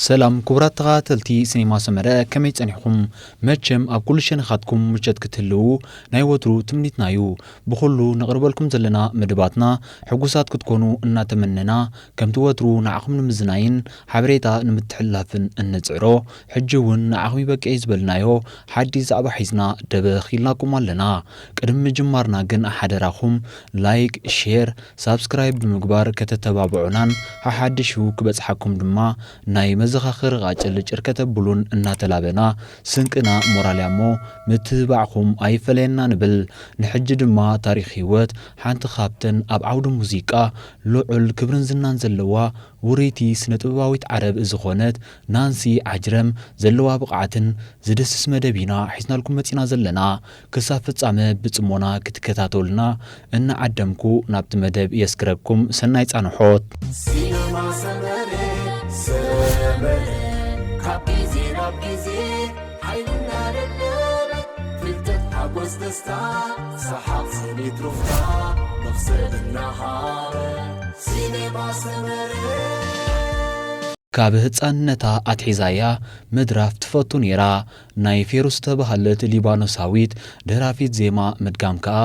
ሰላም ክቡራት ተኸታተልቲ ሲኔማ ሰመረ፣ ከመይ ጸኒሕኩም? መቸም ኣብ ኩሉ ሸነኻትኩም ምሸት ክትህልዉ ናይ ወትሩ ትምኒትና እዩ። ብኹሉ ነቕርበልኩም ዘለና መደባትና ሕጉሳት ክትኮኑ እናተመነና፣ ከምቲ ወትሩ ንዓኹም ንምዝናይን ሓበሬታ ንምትሕልላፍን እንጽዕሮ፣ ሕጂ እውን ንዓኹም ይበቅዕ ዝበልናዮ ሓድሽ ዛዕባ ሒዝና ደበኽ ኢልናኩም ኣለና። ቅድሚ ምጅማርና ግን ሓደራኹም ላይክ፣ ሼር፣ ሳብስክራይብ ብምግባር ከተተባብዑናን ሓሓድሹ ክበጽሓኩም ድማ ናይ መዘኻኸሪ ቃጭል ጭር ከተብሉን እናተላበና፣ ስንቅና ሞራል እያ እሞ ምትብባዕኩም ኣይፈለየና ንብል። ንሕጂ ድማ ታሪኽ ህይወት ሓንቲ ካብተን ኣብ ዓውዲ ሙዚቃ ልዑል ክብርን ዝናን ዘለዋ ውርይቲ ስነ ጥበባዊት ዓረብ ዝኾነት ናንሲ ዓጅረም ዘለዋ ብቕዓትን ዝድስስ መደብ ኢና ሒዝናልኩም መጺና ዘለና። ክሳብ ፍጻመ ብጽሞና ክትከታተሉና እናዓደምኩ ናብቲ መደብ የስግረኩም። ሰናይ ጻንሖት። ሲነማ ሰመረ፣ ሰመረ፣ ካብ ግዜ ናብ ግዜ ሓይልና ደደበ፣ ፍልጠት ሓጎስ ደስታ፣ ሰሓቕ ስኒት ሩፍታ፣ መኽሰብ እናሃበ። ሲነማ ሰመረ። ካብ ህጻንነታ ኣትሒዛያ ምድራፍ ትፈቱ ነይራ። ናይ ፌሩዝ ዝተባህለት ሊባኖሳዊት ደራፊት ዜማ ምድጋም ከኣ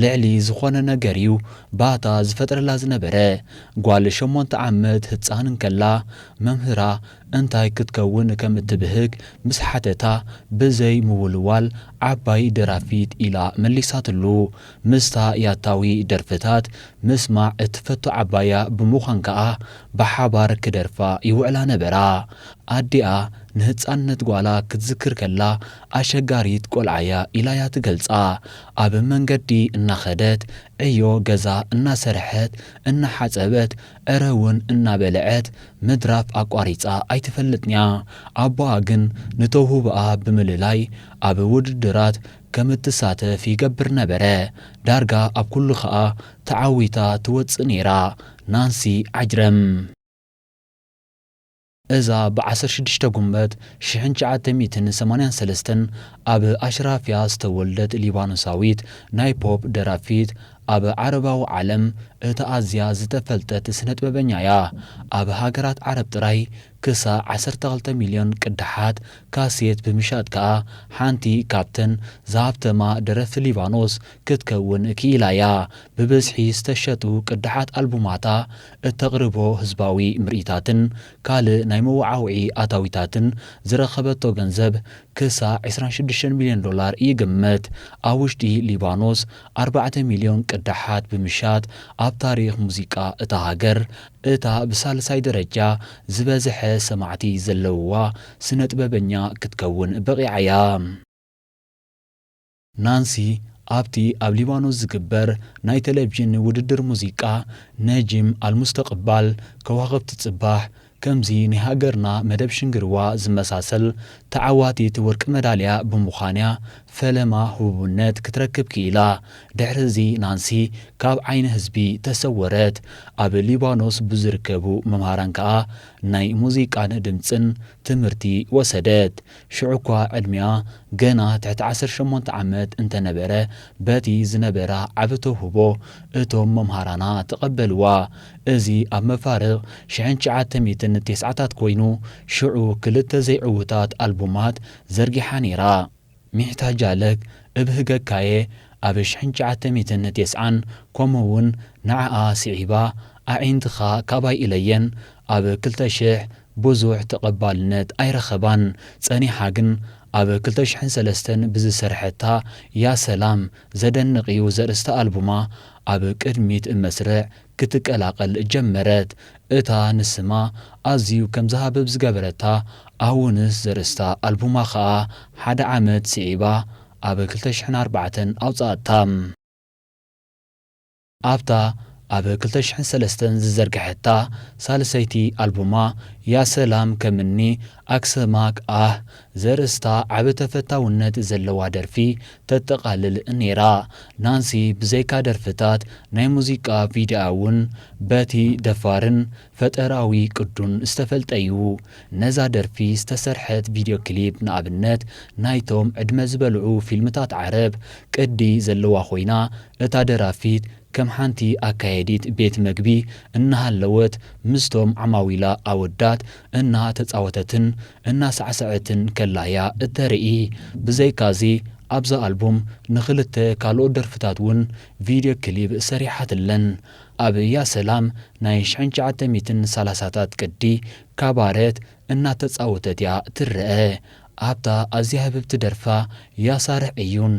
ልዕሊ ዝኾነ ነገር እዩ ባታ ዝፈጥረላ ዝነበረ። ጓል ሸሞንተ ዓመት ህጻን እንከላ መምህራ እንታይ ክትከውን ከም እትብህግ ምስ ሓተታ ብዘይ ምውልዋል ዓባይ ደራፊት ኢላ መሊሳትሉ። ምስታ ያታዊ ደርፍታት ምስማዕ እትፈቱ ዓባያ ብምዃን ከኣ ብሓባር ክደርፋ ይውዕላ ነበራ። ኣዲኣ ንህጻንነት ጓላ ክትዝክር ከላ ኣሸጋሪት ቆልዓያ ኢላያ ትገልጻ። ኣብ መንገዲ እናኸደት ዕዮ ገዛ እናሰርሐት እናሓጸበት ዕረ እውን እናበልዐት ምድራፍ ኣቋሪጻ ኣይትፈልጥንያ። ኣቦኣ ግን ንተውህቦኣ ብምልላይ ኣብ ውድድራት ከም እትሳተፍ ይገብር ነበረ። ዳርጋ ኣብ ኩሉ ኸኣ ተዓዊታ ትወጽእ ነይራ። ናንሲ ዓጅረም። እዛ ብ ዓሰርተ ሽዱሽተ ጉንበት ሽሕን ትሽዓተ ሚእትን ሰማንያን ሰለስተን ኣብ ኣሽራፍያ ዝተወልደት ሊባኖሳዊት ናይ ፖፕ ደራፊት፣ ኣብ ዓረባዊ ዓለም እታ ኣዝያ ዝተፈልጠት ስነ ጥበበኛ እያ። ኣብ ሃገራት ዓረብ ጥራይ ክሳዕ ዓሰርተ ክልተ ሚልዮን ቅዳሓት ካሴት ብምሻጥ ከኣ ሓንቲ ካብተን ዝሃብተማ ደረፍቲ ሊባኖስ ክትከውን ክኢላ እያ። ብብዝሒ ዝተሸጡ ቅዳሓት ኣልቡማታ፣ እተቕርቦ ህዝባዊ ምርኢታትን ካልእ ናይ መወዓውዒ ኣታዊታትን ዝረኸበቶ ገንዘብ ክሳዕ ዕስራን ሽዱሽተን ሚልዮን ዶላር ይግመት። ኣብ ውሽጢ ሊባኖስ ኣርባዕተ ሚልዮን ቅዳሓት ብምሻጥ፣ ኣብ ታሪኽ ሙዚቃ እታ ሃገር እታ ብሳልሳይ ደረጃ ዝበዝሐ ሰማዕቲ ዘለውዋ ስነ ጥበበኛ ክትከውን በቒዓ እያ። ናንሲ ኣብቲ ኣብ ሊባኖስ ዝግበር ናይ ቴሌቪዥን ውድድር ሙዚቃ ነጂም ኣልሙስተቕባል፣ ከዋኽብቲ ጽባሕ፣ ከምዚ ናይ ሃገርና መደብ ሽንግርዋ ዝመሳሰል ተዓዋቲት ወርቂ መዳልያ ብምዃን'ያ ፈለማ ህቡብነት ክትረክብ ክኢላ። ድሕሪ እዚ ናንሲ ካብ ዓይኒ ህዝቢ ተሰወረት። ኣብ ሊባኖስ ብዝርከቡ መምሃራን ከኣ ናይ ሙዚቃን ድምጽን ትምህርቲ ወሰደት። ሽዑ እኳ ዕድሚኣ ገና ትሕቲ ዓሰርተ ሸሞንተ ዓመት እንተነበረ፣ በቲ ዝነበራ ዓቢ ተውህቦ እቶም መምሃራና ተቐበልዋ። እዚ ኣብ መፋርቕ ሽሕን ትሽዓተ ሚእትን ተስዓታት ኮይኑ፣ ሽዑ ክልተ ዘይዕዉታት ኣልቡማት ዘርጊሓ ነይራ። ሚሕታጃለክ እብህገካየ ኣብ ሽሕን ትሽዓተ ሚእትን ተስዓን፣ ከምኡውን ንዓኣ ስዒባ ኣዒንትኻ ካባይ እለየን ኣብ ክልተ ሽሕ ብዙሕ ተቐባልነት ኣይረኸባን። ጸኒሓ ግን ኣብ ክልተ ሽሕን ሰለስተን ብዝሰርሐታ ያ ሰላም ዘደንቕ እዩ ዘርእስታ ኣልቡማ ኣብ ቅድሚት መስርዕ ክትቀላቐል ጀመረት። እታ ንስማ ኣዝዩ ከም ዝሃብብ ዝገበረታ ኣውንስ ዘርእስታ ኣልቡማ ኸኣ ሓደ ዓመት ስዒባ ኣብ ክልተ ሽሕን ኣርባዕተን ኣውጽኣታ። ኣብታ ኣብ ክልተ ሽሕን ሰለስተን ዝዘርግሐታ ሳልሰይቲ ኣልቡማ ያ ሰላም ከምኒ ኣክሰማክ ኣህ ዘርእስታ ዓቢ ተፈታውነት ዘለዋ ደርፊ ተጠቓልል ነይራ። ናንሲ ብዘይካ ደርፍታት ናይ ሙዚቃ ቪድዮኣ እውን በቲ ደፋርን ፈጠራዊ ቅዱን ዝተፈልጠ እዩ። ነዛ ደርፊ ዝተሰርሐት ቪድዮ ክሊፕ ንኣብነት ናይቶም ዕድመ ዝበልዑ ፊልምታት ዓረብ ቅዲ ዘለዋ ኮይና፣ እታ ደራፊት ከም ሓንቲ ኣካየዲት ቤት መግቢ እናሃለወት ምስቶም ዓማዊላ ኣወዳት እናተጻወተትን እናሳዕሰዐትን ከላያ እተርኢ። ብዘይካዚ ኣብዛ ኣልቡም ንኽልተ ካልኦት ደርፍታት እውን ቪድዮ ክሊፕ ሰሪሓትለን። ኣብ ያ ሰላም ናይ ሽሕን ትሽዓተ ሚእትን ሰላሳታት ቅዲ ካባረት እናተጻወተት እያ ትረአ። ኣብታ ኣዝያ ህብብቲ ደርፋ ያሳርሕ እዩን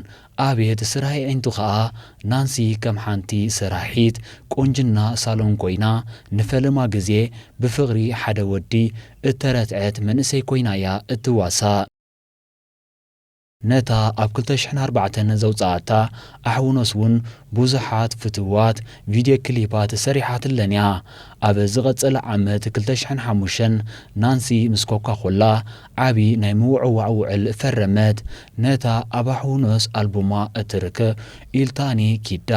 ኣቤት ስራሕ የዒንቱ ኸኣ ናንሲ ከም ሓንቲ ሰራሒት ቁንጅና ሳሎን ኮይና ንፈለማ ግዜ ብፍቕሪ ሓደ ወዲ እተረትዐት መንእሰይ ኮይና እያ እትዋሳእ። ነታ ኣብ ክልተ ሽሕን ኣርባዕተን ዘውጽኣታ ኣሕውኖስ እውን ብዙሓት ፍትዋት ቪድዮ ክሊፓት ሰሪሓትለን እያ። ኣብ ዝቐጸለ ዓመት ክልተ ሽሕን ሓሙሽተን ናንሲ ምስ ኮካ ኮላ ዓቢ ናይ ምውዕዋዕ ውዕል ፈረመት። ነታ ኣብ ኣሕውኖስ ኣልቡማ እትርከብ ኢልታኒ ኪዳ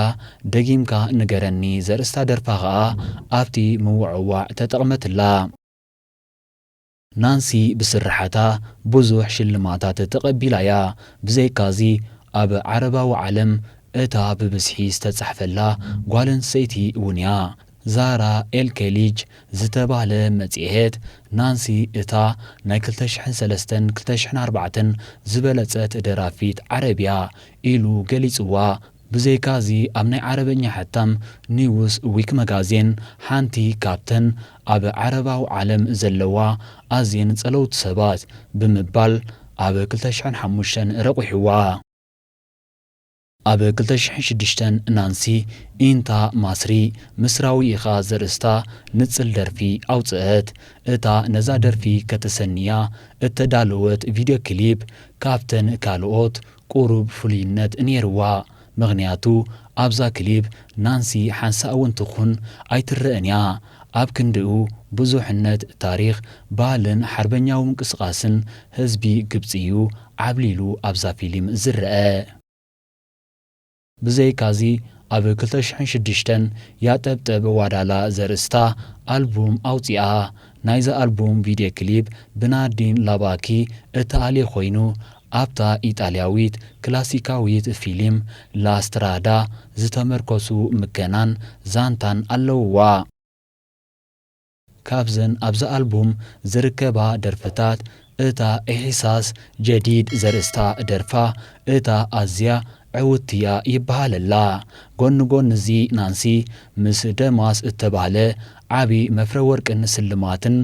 ደጊምካ ንገረኒ ዘርእስታ ደርፋ ኸኣ ኣብቲ ምውዕዋዕ ተጠቕመትላ። ናንሲ ብስርሓታ ብዙሕ ሽልማታት ተቐቢላ እያ። ብዘይካዚ ኣብ ዓረባዊ ዓለም እታ ብብዝሒ ዝተጻሕፈላ ጓል ኣንስተይቲ እውን እያ። ዛራ ኤልኬሊጅ ዝተባህለ መጽሔት ናንሲ እታ ናይ ክልተ ሽሕን ሰለስተን ክልተ ሽሕን ኣርባዕተን ዝበለጸት ደራፊት ዓረብ እያ ኢሉ ገሊጽዋ። ብዘይካዚ ኣብ ናይ ዓረበኛ ሕታም ኒውስ ዊክ መጋዜን ሓንቲ ካብተን ኣብ ዓረባዊ ዓለም ዘለዋ ኣዝየን ጸለውቲ ሰባት ብምባል ኣብ ክልተ ሽሕን ሓሙሽተን ረቑሕዋ። ኣብ ክልተ ሽሕን ሽዱሽተን ናንሲ ኢንታ ማስሪ ምስራዊ ኢኻ ዘርእስታ ንጽል ደርፊ ኣውጽአት። እታ ነዛ ደርፊ ከተሰንያ እተዳለወት ቪድዮ ክሊፕ ካብተን ካልኦት ቁሩብ ፍሉይነት ነይርዋ። ምኽንያቱ ኣብዛ ክሊፕ ናንሲ ሓንሳእ እውን ትኹን ኣይትረእን እያ። ኣብ ክንድኡ ብዙሕነት ታሪኽ፣ ባህልን ሓርበኛዊ ምንቅስቓስን ህዝቢ ግብጺ እዩ ዓብሊሉ ኣብዛ ፊልም ዝረአ። ብዘይካዚ ኣብ ክልተ ሽሕን ሽዱሽተን ያጠብጠብ ዋዳላ ዘርእስታ ኣልቡም ኣውጺኣ። ናይዛ ኣልቡም ቪድዮ ክሊፕ ብናርዲን ላባኪ እተኣልየ ኮይኑ ኣብታ ኢጣልያዊት ክላሲካዊት ፊልም ላስትራዳ ዝተመርኮሱ ምከናን ዛንታን ኣለውዋ። ካብዘን ኣብዛ ኣልቡም ዝርከባ ደርፍታት እታ ኢሕሳስ ጀዲድ ዘርእስታ ደርፋ እታ ኣዝያ ዕውትቲ እያ ይበሃለላ። ጎኒ ጎኒ እዚ ናንሲ ምስ ደማስ እተባህለ ዓቢ መፍረ ወርቅን ስልማትን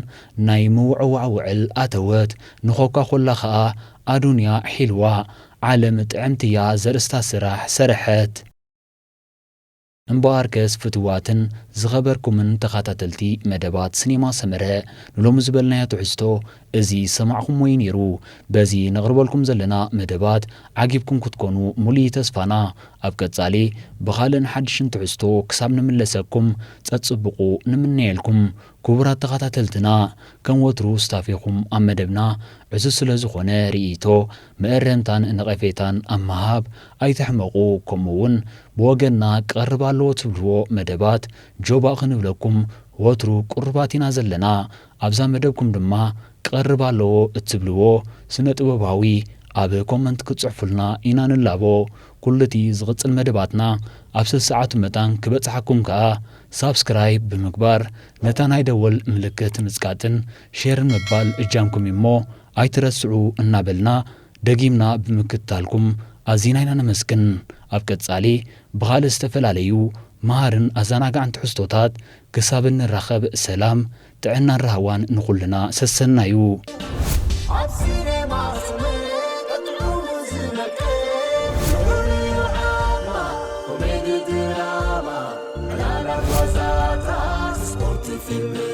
ናይ ምውዕዋዕ ውዕል ኣተወት። ንኮካ ኮላ ኸኣ ኣዱንያ ሒልዋ ዓለም ጥዕምቲ እያ ዘርእስታ ስራሕ ሰረሐት። እምበኣርከስ ፍትዋትን ዝኸበርኩምን ተኸታተልቲ መደባት ስኔማ ሰመረ ንሎሚ ዝበልናዮ ትሕዝቶ እዚ ዝሰማዕኹምዎ እዩ ነይሩ። በዚ ነቕርበልኩም ዘለና መደባት ዓጊብኩም ክትኮኑ ሙሉእ ተስፋና። ኣብ ቀጻሊ ብኻልእን ሓድሽን ትሕዝቶ ክሳብ ንምለሰኩም ጸጽብቑ ንምነየልኩም። ክቡራት ተኸታተልትና፣ ከም ወትሩ ስታፌኹም ኣብ መደብና ዕዙዝ ስለ ዝኾነ ርእይቶ፣ መእረምታን ነቐፌታን ኣብ ምሃብ ኣይትሕመቑ። ከምኡ እውን ብወገንና ክቐርብ ኣለዎ ትብልዎ መደባት ጆባእ ክንብለኩም ወትሩ ቅሩባት ኢና ዘለና። ኣብዛ መደብኩም ድማ ክቐርብ ኣለዎ እትብልዎ ስነ ጥበባዊ ኣብ ኮመንት ክትጽሕፉልና ኢና ንላቦ። ኩሉ እቲ ዝቕጽል መደባትና ኣብ ሰሰዓቱ መታን ክበጽሓኩም ከኣ ሳብስክራይብ ብምግባር ነታ ናይ ደወል ምልክት ምጽቃጥን ሼርን ምባል እጃምኩም እዩ እሞ ኣይትረስዑ እናበልና ደጊምና ብምክትታልኩም ኣዚና ኢና ነመስግን። ኣብ ቀጻሊ ብኻልእ ዝተፈላለዩ መሃርን ኣዘናጋዕን ትሕዝቶታት ክሳብ እንራኸብ ሰላም፣ ጥዕናን ራህዋን ንኹልና ሰሰናዩ። ኣብ ሲኔማ ሰመረ ቀጥዑ ዝመቀ፣ ፍሉይ ዓማ፣ ኮሜዲ ድራማ፣ ዕላላት ዋዛታት፣ ስፖርት ፊልም